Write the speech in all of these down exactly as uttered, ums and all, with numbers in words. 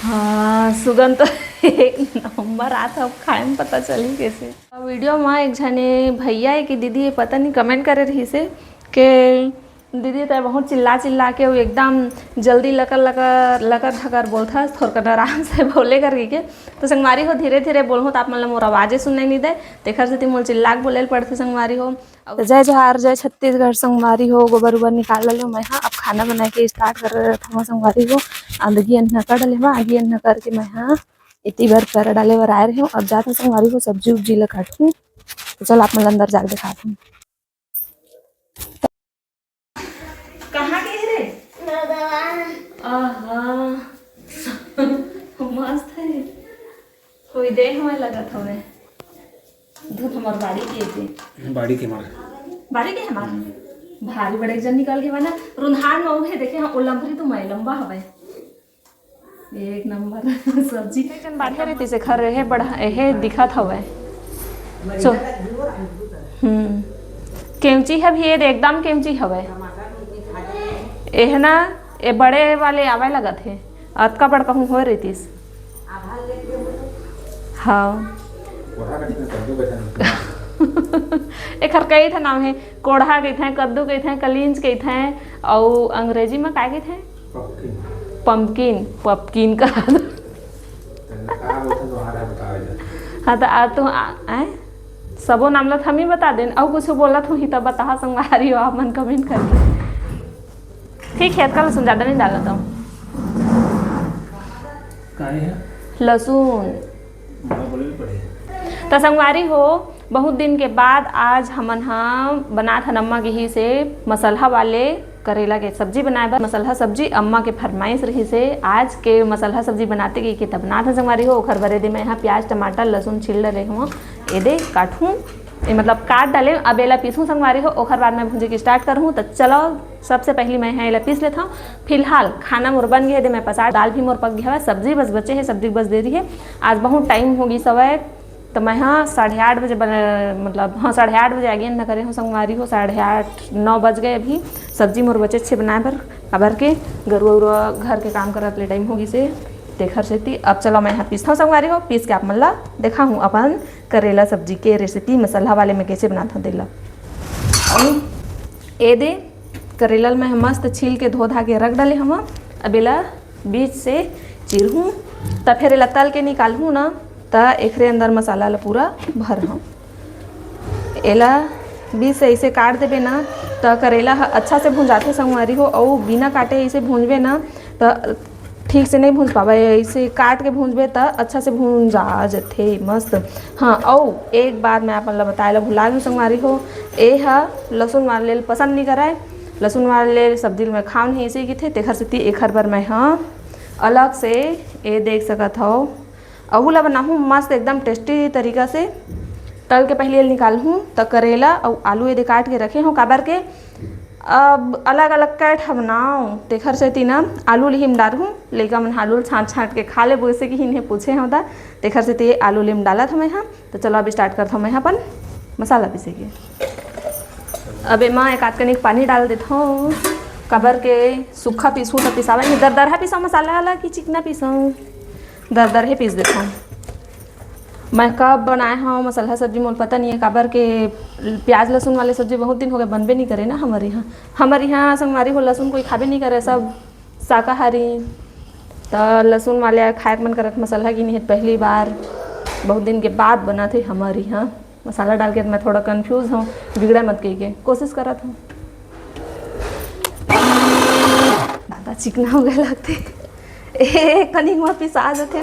हाँ, सुगंध तो एक नंबर आत हे, अब खाए में पता चलही कइसे। वीडियो में एक झने भैया हे कि दीदी, ये पता नहीं, कमेंट करे रहिस हे कि दीदी, तैं बहुत चिल्ला चिल्ला के, वो एकदम जल्दी लकर लकर, लकर धकर बोलथस, थोरकन आराम से बोले कर कहिके। तो संगवारी हो, धीरे धीरे बोलहूँ, तो आप मन ला मोर आवाजे सुनाई नहीं दे, तेखर सेती मोर चिल्ला के बोले ल पड़थे संगवारी हो। तो जय जोहार, जय छत्तीसगढ़ संगवारी हो। गोबर उबर निकाल लेहूँ मैं हा, अब खाना बनाए के स्टार्ट कर रहे हूँ संगवारी हो। आगी अन्ना कर डाले हूँ, आगी अन्ना करके मैं हा एती बर पैरा डाले बर आए रहे हूँ। अब जात हूँ संगवारी हो, सब्जी उब्जी ला काटूँ। तो चल, आप मन ला अंदर जाके दिखात हूँ। कहाँ के रे? आहा, मस्त हे। कोई दे हमें लगत हवे। दूध हमर बाड़ी के हे। बाड़ी के हमार। बाड़ी के हमार। भारी बड़े जन निकल के बना। रुन्हान में उहे देखे, हाँ, ओ लंबरी तो मैं लंबा हवे। एक नंबर सब्जी। एक जन बाढ़े रहितिस, एखर एहे बढ़ा, एहे दिखत हवय। सो, हम्म, केंवची ह भी, ये एकदम केंवची हवय। एह ना, ए बड़े वाले आवय लगत हे, अतका बड़का हूँ होय रहितिस। हाँ। एखर कई ठन नाम हे, कोढ़ा कहिथे, कद्दू कहिथे, कलिंज कहिथे, अउ अंग्रेजी म का कहिथे? पम्पकिन। पम्पकिन का। हाँ, तो आ, तू आ, आए? सबो नाम ला थमी बता देन, अउ कुछ बोलत होही त बताहा संगवारी हो आप मन कमेंट करके। ठीक हे, अतका लहसुन ज्यादा नहीं डालत हूँ। काहे है? लहसुन। बड़ा बोले भी पड़े। त संगवारी हो, बहुत दिन के बाद आज हमन ह बनात हन अम्मा गिही से मसलहा वाले करेला के सब्जी बनाए बर। मसलहा सब्जी अम्मा के फरमाइश रहिस हे। आज के मसलहा सब्जी बनाते कहिके त बनात हन संगवारी हो। ओखर बर एदे मैं ह प्याज, टमाटर, लहसुन छील डरे हूँ, एदे काटहूँ, ए मतलब काट डाले। अब एला पीसहूँ संगवारी हो, ओखर बाद मैं भूंजे के स्टार्ट करहूँ। त चलो, सबसे पहली मैं ह एला पीस लेथव। फिलहाल खाना मोर बन गे हे, एदे मैं पसार, दाल भी मोर पक गे हवय, सब्जी बस बचे हे, सब्जी बस देरी हे। आज बहुत टाइम हो गिस हवय, त मैं ह साढ़े आठ बजे बन-, मतलब, हाँ, साढ़े आठ बजे आगे न करे हो संगवारी हो, साढ़े आठ, नौ बज गए अभी। सब्जी मोर बचे छे बनाए बर, काबर के गरुआ उरुआ घर के काम करत ले टाइम हो गिस हे, तेखर सेती। अब चलो मैं ह पीसथव संगवारी हो, पीस के आप मन ला देखाहूँ अपन करेला सब्जी के रेसिपी मसलहा वाले में कइसे बनाथव तेला। अउ एदे करेला ल मैं ह मस्त छील के धो धा के रख डाले हवं। अब एला बीच से चीरहूँ, त फेर एला तल के निकालहूँ ना, त एखरे अंदर मसाला ल पूरा भरहूँ। एला बीच से अइसे काट देबे ना, त करेला ह अच्छा से भुंजाथे संगवारी हो, अउ बिना काटे अइसे भूंजबे ना, त ठीक से नहीं भूंज पावे। अइसे काट के भूंजबे, त अच्छा से भूंजा जथे मस्त। हाँ, अउ एक बात मैं आप मन ला बताए ला भुला गेहूँ संगवारी हो, ए ह लहसुन वाले ल पसंद नहीं करय। लहसुन वाले सब्जी ल मैं खाव नहीं, अइसे ही कथे, तेखर सेती एखर बर मैं ह अलग से, ए देख सकत हव, अहू ला बनाहूँ मस्त एकदम टेस्टी तरीका से। तल के पहले एला निकालहूँ, त करेला अउ आलू एदे काट के रखे हूँ, काबर के अब अलग-अलग कट ह बनाव, तेखर सेती ना आलू ल ही म डारहूँ। लइका मन आलू ल छांट-छांट के खा लेबो, अइसे कहिन हे पूछे हव त, तेखर सेती आलू ल ही म डालत हवं मैं ह। त चलो, अब स्टार्ट करत हवं मैं ह अपन मसाला पीसे के। अब एमा एक आध कनिक पानी डाल देथव, काबर के सूखा पीसहूँ त पिसावय नहीं। दरदरहा पीसव मसाला वाला कि चिकना पीसव? दरदरहे पीस देथव। मैं कब बनाए हव मसलहा सब्जी, मोला पता नहीं हे, काबर के प्याज लहसुन वाले सब्जी बहुत दिन हो गए, बनबे नहीं करे ना हमर यहाँ। हमर यहाँ संगवारी हो लहसुन कोई खाबे नहीं करे, सब शाकाहारी। त लहसुन वाले खाए के मन करत मसलहा की नहीं हे, पहली बार बहुत दिन के बाद बनाथे हमर यहाँ। मसाला डाल के मैं थोड़ा कंफ्यूज हूँ, बिगड़ा मत कहिके कोशिश करत हूँ। दादा, चिकना हो गए लगथे। ए, कनिक म पिसा जथे।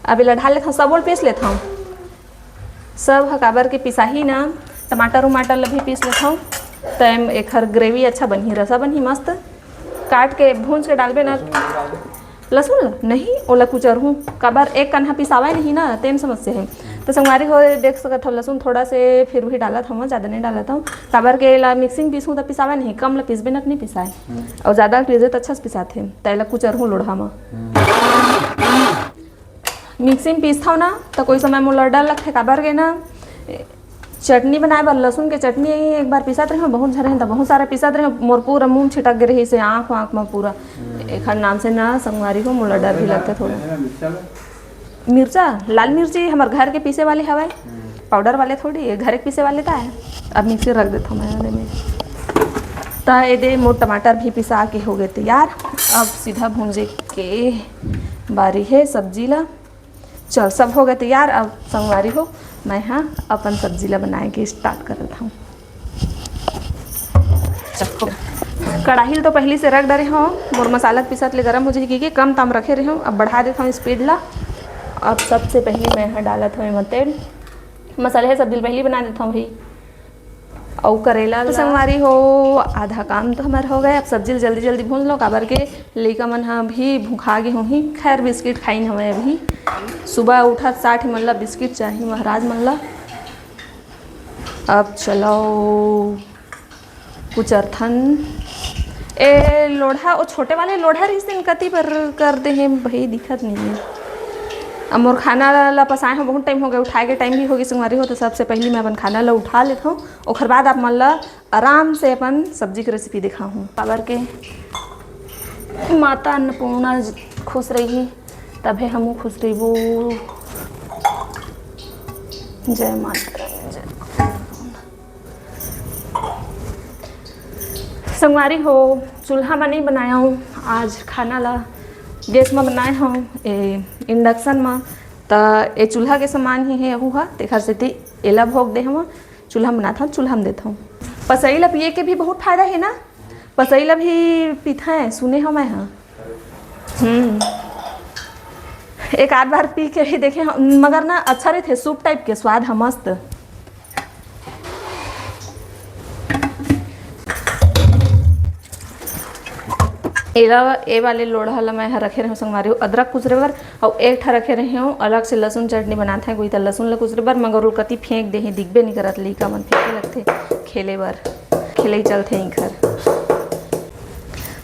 अब एला डाल लेथव, सबो ल पीस लेथव। सब ह काबर के पिसाही ना, टमाटर उमाटर ल भी पीस लेथव, त एम एखर ग्रेवी अच्छा बनही, रसा बनही मस्त। काट के भूंज के डालबे ना। लहसुन ल नहीं, ओला कुचरहूँ, काबर एक कन्हा पिसावय नहीं ना, तेन समस्या हे। त संगवारी हो देख सकत हव, लहसुन थोड़ा से फिर भी डालत हवं, ज्यादा नहीं डालत हवं, काबर के एला मिक्सी म पीसहूँ त पिसावय नहीं, कम ल पीसबे ना त नहीं पिसाय, अउ ज्यादा ल पीसबे त अच्छा से पिसाथे, त एला कुचरहूँ लोढ़ा म। मिक्सी म पीसथव ना, त कोई समय मोला डर लगथे, काबर के ना, चटनी बनाए बर लहसुन के चटनी एक बार पिसत रहे, बहुत झरे त बहुत सारा पिसत रहे, मोर पूरा मुंह छिटक गे रहिस हे, आंख वांख में पूरा। एखर नाम से ना संगवारी हो, मोला डर भी लगथे थोड़ा। मिर्चा, लाल मिर्ची हमर घर के पीसे वाले हवय, पाउडर वाले थोड़ी, ये घर के पीसे वाले त आय। अब मिक्सी रख देथव मैं एदे में। त एदे मोर टमाटर भी पिसा के हो गए तैयार। अब सीधा भूंजे के बारी है सब्जी ला। चल, सब हो गए तैयार। अब संगवारी हो, मैं हा अपन सब्जी ला बनाए के स्टार्ट कर देथव। कढ़ाई ल तो पहिली से रख डरे हव, मोर मसाला के पीसत ले गरम हो जाही कहिके कम ताम रखे रहे हव। अब बढ़ा देथव स्पीड ला। अब सबसे पहिली मैं हा डालत हव एमा तेल। मसाले हे सब्जी ल पहिली बना देथव भाई। अउ करेला तो ला। संगवारी हो, आधा काम तो हमर हो गए। अब सब्जी ल जल्दी जल्दी भूंज लो, काबर के लइका मन ह अभी भूखा गे होही। खैर, बिस्किट खाइन हवय अभी, सुबह उठत साठ ही मन ला बिस्किट चाही महाराज मन ला। अब चलो कुचरथन। ए लोढ़ा, ओ छोटे वाले लोढ़ा रहिस तेन कति बर कर दे हे भाई, दिखत नहीं है। अब मोर खाना ला पसाए हो, बहुत टाइम हो गए, उठाए के टाइम भी हो गई संगवारी हो, तो सबसे पहली मैं अपन खाना ला उठा लेत हूँ, ओखर बाद आप मन ला आराम से अपन सब्जी के रेसिपी दिखाहूँ। काबर के माता अन्नपूर्णा खुश रही, तभे हमहू खुश रहिबो। जय माता रानी, जय। संगवारी हो, चूल्हा म नइ बनाया हूँ आज खाना ला, गैस म बनाए हूँ ए इंडक्शन म। त ए चूल्हा के समान ही हे, अहू ह, तेखर सेती एला भोग दे हवं। चूल्हा म बनाथन, चूल्हा म देथन। पसई ला पिए के भी बहुत फायदा हे ना, पसई ला भी पीथें, सुने हवं मैं ह। हम्म, एक आध बार पी के भी देखे हवं, मगर ना अच्छा रहिथे, सूप टाइप के स्वाद ह मस्त। एला, ए वाले लोढ़ा ला मैं ह रखे रहेंव संगवारी हो अदरक कुचरे बर, अउ एक ठा रखे रहेंव अलग से लहसुन चटनी बनात हे कोई त लहसुन ला कुचरे बर, मगर ओला कति फेंक दे हे, दिखबे नइ करत, लइका मन फेंके लगथे खेले बर, खेलई चलथे इंखर।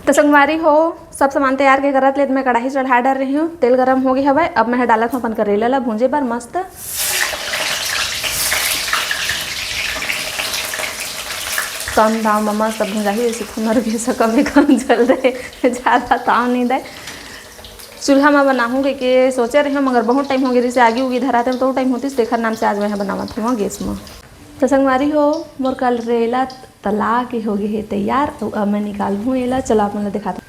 त संगवारी हो, सब सामान तैयार के करत ले मैं कढ़ाई चढ़ा डर रही हूँ। तेल गरम हो गए हवय, अब मैं डालत हूँ अपन करेला ला भूंजे बर मस्त। कम दाव म मस्त भुंजाही, जैसे हमर गैस कमे कम चल रहे, ज्यादा ताव नहीं दे। चूल्हा म बनाहूँ कहिके सोचे रहे, मगर बहुत टाइम हो गए, जैसे आगी उगी धराते तो टाइम होतीस, तेखर नाम से आज मैं बनावत हूँ गैस म। तो संगवारी हो, मोर करेला तला के हो गए हे तैयार। अउ अब मैं निकालहूँ एला, चलो आप मन ला दिखाता।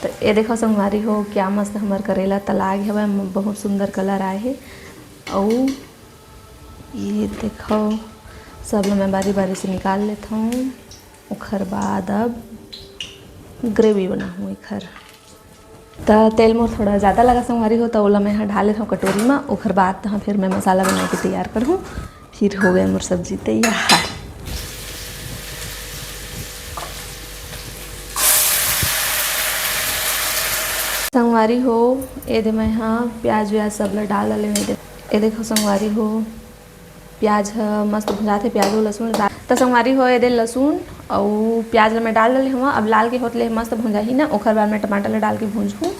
तो ये देखो संगवारी हो, क्या मस्त हमर करेला तला गे हवय, म-, बहुत सुंदर कलर आए हे। अउ ये देखो, सब ला मैं बारी बारी से निकाल लेथव। ओखर बाद अब ग्रेवी बनाहूँ एखर। त तेल मोर थोड़ा ज़्यादा लगा संगवारी हो, त ओला मैं ह ढाल लेथव कटोरी म। ओखर बाद तहाँ फिर मैं मसाला बना के तैयार करहूँ। फिर हो गए मोर सब्जी तैयार। संगवारी हो, एदे मैं ह प्याज व्याज सब ला डाल डाले में दे। ए देखो संगवारी हो, प्याज ह मस्त भुंजात हे, प्याज अउ लहसुन डाल। त संगवारी हो, एदे लहसुन अउ प्याज ल मैं डाल डले हवं। अब लाल के होत ले मस्त भुंजाही ना, ओखर बाद मैं टमाटर ल डाल के भूंजहूँ।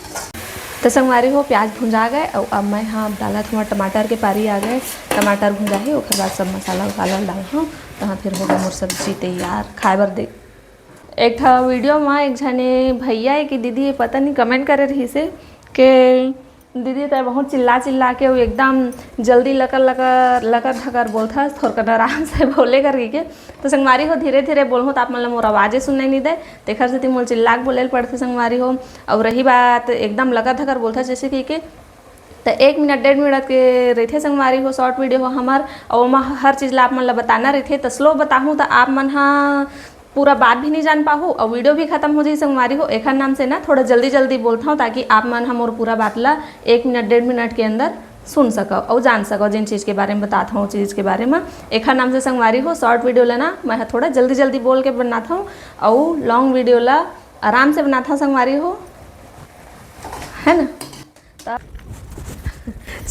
त संगवारी हो, प्याज भुंजा गए अउ अब मैं ह डालत हवं टमाटर के पारी आ गए। टमाटर भुंजाही, ओखर बाद सब मसाला उसाला ल डालहूँ। तहाँ फिर हो गए मोर सब्जी तैयार खाए बर। देख, एक ठा वीडियो म एक झने भैया ए कि दीदी ए, पता नहीं कमेंट करे रहिस हे के दीदी, तै बहुत चिल्ला चिल्ला के अउ एकदम जल्दी लकर लकर, लकर धकर बोलथस, थोरकन आराम से बोले कर कहिके। तो संगवारी हो, धीरे धीरे बोलहूँ, त आप मन ल मोर आवाजे सुनाई नइ दे, तेखर सेती मोर चिल्ला के बोले ल पड़थे संगवारी हो। अउ रही बात एकदम लकर धकर बोलथस जैसे कहिके, त एक मिनट डेढ़ मिनट के रहिथे संगवारी हो, शॉर्ट वीडियो हो हमर, अउ ओमा हर चीज ला आप मन ल बताना रहिथे। त स्लो बताहूँ त आप मन ह पूरा बात भी नहीं जान पाहू अउ वीडियो भी खत्म हो जाही संगवारी हो। एखर नाम से ना थोड़ा जल्दी जल्दी बोलथव, ताकि आप मन ह मोर पूरा बात ला एक मिनट डेढ़ मिनट के अंदर सुन सकव अउ जान सकव, जिन चीज के बारे में बतात हव, चीज के बारे में। एखर नाम से संगवारी हो, शॉर्ट वीडियो ला ना मैं ह थोड़ा जल्दी जल्दी बोल के बनाथव अउ लॉन्ग वीडियो ला आराम से बनाथव संगवारी हो, है ना। त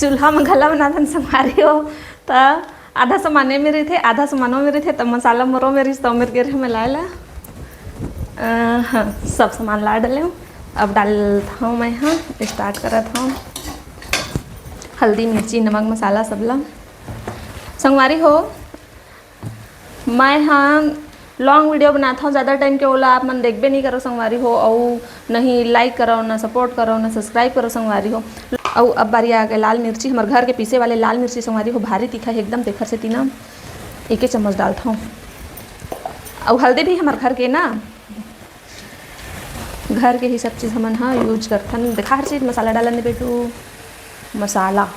चूल्हा म घला बनाथन संगवारी हो, त आधा सामान ए में रहिथे, आधा सामान ओ में रहिथे, त मसाला मोरो में रहिस, त ओ मेर गे रहेंव मैं लाए ला। अ, हाँ, सब सामान ला डलेंव। अब डालत हव मैं ह, स्टार्ट करत हव। हल्दी, मिर्ची, नमक, मसाला सब ला। संगवारी हो, मैं हा long video बनात हूँ ज़्यादा टाइम के, ओला आप मन देखबे नहीं करो संगवारी हो, अउ नहीं like करो, ना support करो, ना subscribe करो संगवारी हो। अउ अब बारी आ गए लाल मिर्ची, हमर घर के पीसे वाले लाल मिर्ची संगवारी हो, भारी तीखा है एकदम, तेखर सेती ना एके चम्मच डालत हूँ। अउ हल्दी भी हमर घर के ना, घर के ही सब चीज़ हमन हा use करथन। देखा हर चीज़ मसाला डालन दे बेटू, मसाला।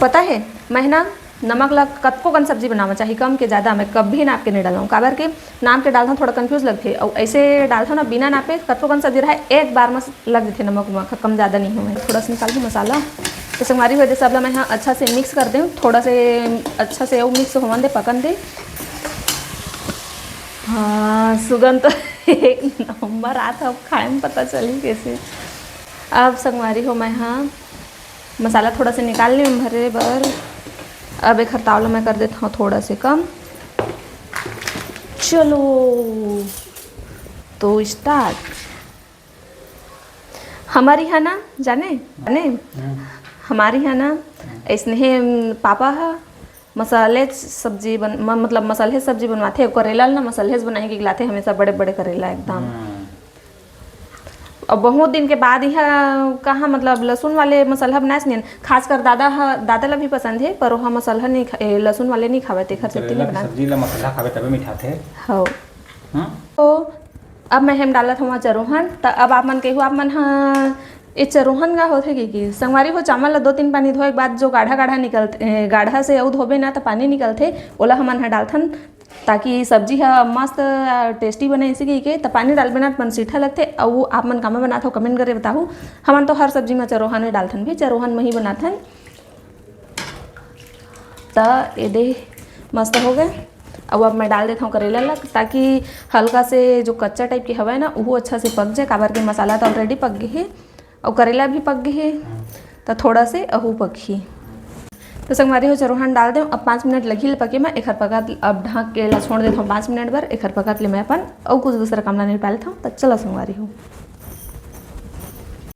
पता है मैं ना नमक ला कतको कन सब्जी बनावा, चाहे कम के ज़्यादा, मैं कभी नाप के नहीं डालूँ। काबर के नाप के डालथन थोड़ा confuse लगथे, अउ ऐसे डालथन ना बिना नापे, कतको कन सब्जी रहे एक बार में लग जथे नमक उमक, कम ज़्यादा नहीं होवे। थोड़ा सा निकाल दूँ मसाला। तो संगवारी हो, जैसे अब ला मैं हा अच्छा से mix कर दें, थोड़ा से अच्छा से वो mix होवन दे, पकन दे। हाँ, सुगंध तो एक नंबर आत हे, अब खाए में पता चली कैसे। अब संगवारी हो, मैं हा मसाला थोड़ा से निकाल ली भरे बर। अब एक ताव ला मैं कर देता हूँ थोड़ा से कम। चलो, तो start। हमारी है ना, जाने जाने, हम्म। हमारी है ना, इसने पापा हा मसाले सब्जी बन म-, मतलब मसाले सब्जी बनवाथे। करेला ना मसाले बनाए के लाथे हमेशा, बड़े बड़े करेला एकदम। हम्म। अब बहुत दिन के बाद यह कहाँ, मतलब लहसुन वाले मसाला बनाए नीन, खासकर दादा ह, दादा ला भी पसंद है, पर वह मसाला नहीं खा-, ए, लहसुन वाले नहीं खावे, तेखर सेती करेला नहीं के बनाए। सब्जी ला मसाला खावे तबे मिठाथे। हाँ। हम्म। तो अब मैं हेम डालत हूँ चरोहन। त अब आप मन कहू, आप मन हा ए चरोहन का होथे कि, कि संगवारी हो, चावल ला दो तीन पानी धोए के बाद जो गाढ़ा गाढ़ा निकलथे, ए, गाढ़ा से अउ धोबे ना त पानी निकलथे, ओला हमन हा डालथन, ताकि सब्जी हा मस्त, आ, tasty बने। इसी कहिके त पानी डालबे ना त मन सीठा लगथे। अउ आप मन कामा बनात हो, comment करे बताहू। हमन तो हर सब्जी में चरोहन में डालथन भाई, चरोहन में ही बनाथन। त ये दे मस्त हो गए। अब अब मैं डाल देता हूँ करेला ला, ताकि हल्का से जो कच्चा type के हवा है ना, वो अच्छा से पक जाए। काबर के मसाला तो already पक गए है, और करेला भी पक गए है, तो थोड़ा से अहू पकही। तो संगवारी हो, चरोहन डाल दे। अब पाँच मिनट लगी ले पके में, एखर पकत अब ढाँक के ला छोड़ देता हूँ पाँच मिनट बर। एखर पकत ले मैं अपन अउ कुछ दूसरा काम ला निपटा लेता हूँ। तो चलो संगवारी हो।